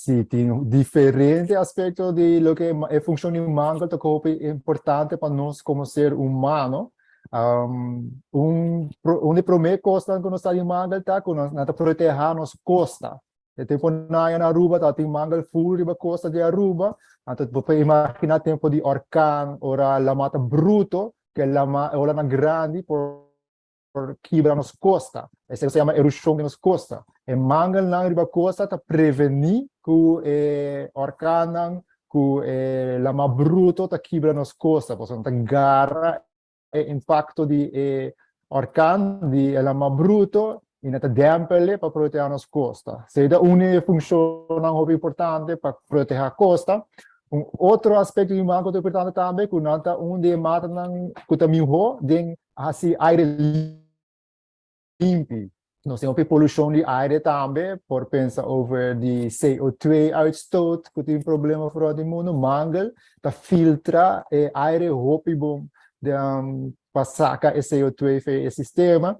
Si, tin diferente aspecto di loke e funcion di mangel ta importante pa nos como ser humano. Un di prome cos cu nos ta di mangel ta cu nos ta proteha nos costa. E tempo na Aruba ta tin mangel full riba costa di Aruba. Anto bo por imagina tempo di orkan, ora lama ta bruto, cu lama ola na grandi por kibra nos costa. Esey ta yama erosion di nos costa. E mangel nan riba costa ta preveni cu e orkan, cu e lama bruto ta kibra nos costa. Pasobra ta gara e impacto di e orkan, di lama bruto, y nan ta dempel pa proteha nos costa. Esey ta un funcion hopi importante pa proteha costa. Un otro aspecto di mangel importante tambe, cu nan ta un di mata nan cu ta miho den haci aire limpi. Nos tin polucion di aire tambe, por pensa over di CO2-uitstoot, cu tin problema for di mundo. Mangel ta filtra e aire hopi bon pa saca e CO2 for di e sistema.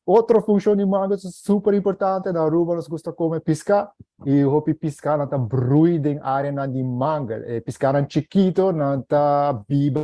Otro funcion di mangel super importante, na Aruba nos gusta come pisca y hopi pisca nan ta broei den area nan di mangel. Pisca nan chikito nan ta biba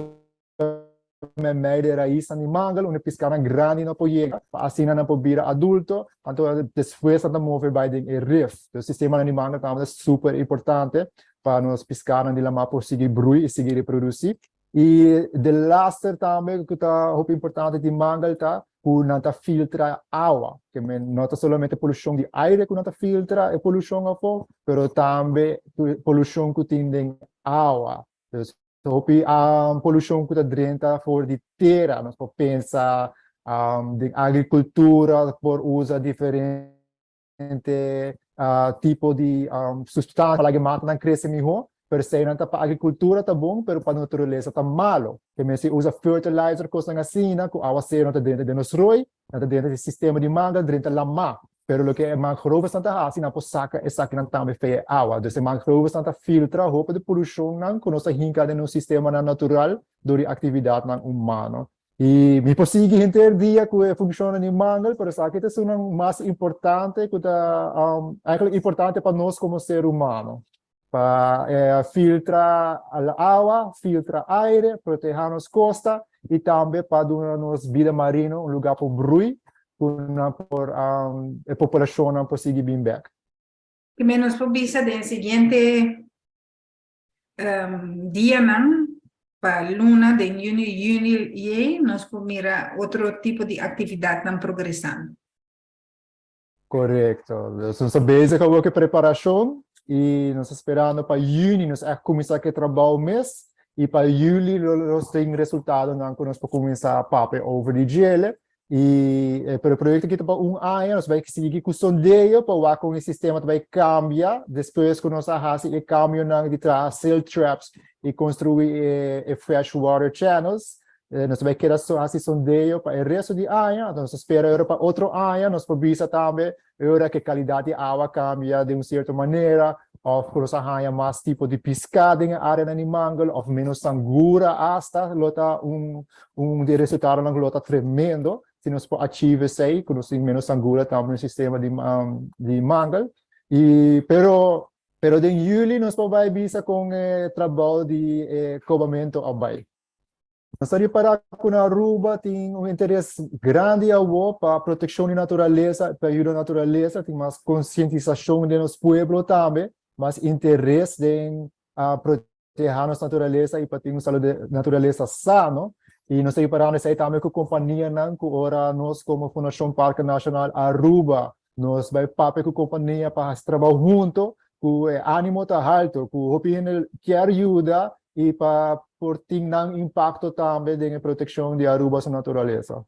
meimei di rais di mangel, unda pisca nan grandi no por yega, asina nan por bira adulto, anto despues nan ta move bay den e rif. E sistema di mangel tambe ta super importante pa nos pisca nan di lama por sigui broei y sigui reproduci. Y de laatste tambe cu ta hopi importante di mangel ta cu nan ta filtra awa, cu no ta solamente polucion di aire cu nan ta filtra e polucion afo, pero tambe polucion cu tin den awa. Dus hopi polucion cu ta drenta for di tera, nos por pensa di agricultura, por usa diferente tipo di sustancia pa mata nan crece miho, pero esey nan ta pa agricultura ta bon, pero pa naturalesa ta malo. Kiermen si usa fertilizer, cos asina, cu awacero ta drenta den nos rooi, ta drenta e sistema di mangel, drenta lama. Pero loke e mangroves ta haci, nan por saca esaki nan tambe for di awa. Dus e mangroves ta filtra hopi di polucion nan cu nos ta hinca den un sistema natural door di actividad nan humano. Y mi por sigui henter dia cu e funcion di mangel, pero esaki ta un mas importante cu ta eigenlijk importante pa nos como ser humano. Pa filtra awa, filtra aire, proteha nos costa y tambe pa duna nos bida marino un lugar pa broei, pa e poblacion por sigui bin back. Kiermen nos por bisa den siguiente dia nan pa luna di juni, juli y nos por mira otro tipo di actividad nan progresando. Correcto. Nos ta bezig cu preparacion y nos ta sperando pa juni nos a cuminsa cu trabou mes y pa juli nos tin resultado nan cu nos por cuminsa papia over di dje y pero e proyecto aki ta pa un aña. Nos ta bay sigui cu sondeo pa wak con e sistema ta bay cambia despues cu nos a haci e cambio nan di traha silt traps y construi e freshwater channels. Nos ta bay keda haci sondeo pa e resto di aña, nos ta spera pa otro aña nos por bisa tambe ora cu calidad di awa cambia di un cierto manera of cu nos haya mas tipo di pisca den area di mangel of menos sangura hasta lo ta un di resultado nan lo ta tremendo si nos por achieve esey cu nos tin menos sangura tambe den sistema di mangel y pero den juli nos por bay bisa con trabou di cobamento a bay. Nos ta ripara cu na Aruba tin un interes grandi awo pa proteccion di naturalesa, pa yuda naturalesa, tin mas concientisacion den nos pueblo tambe, mas interes den proteha nos naturalesa y pa tin un salud di naturalesa sano. Y nos ta riparando esey tambe cu companianan cu ora nos como Fundacion Parke Nacional Aruba nos bay papia cu compania pa haci trabou hunto, cu animo ta halto, cu hopi hende kier yuda y pa por tin nan impacto tambe den proteccion di Aruba su naturalesa.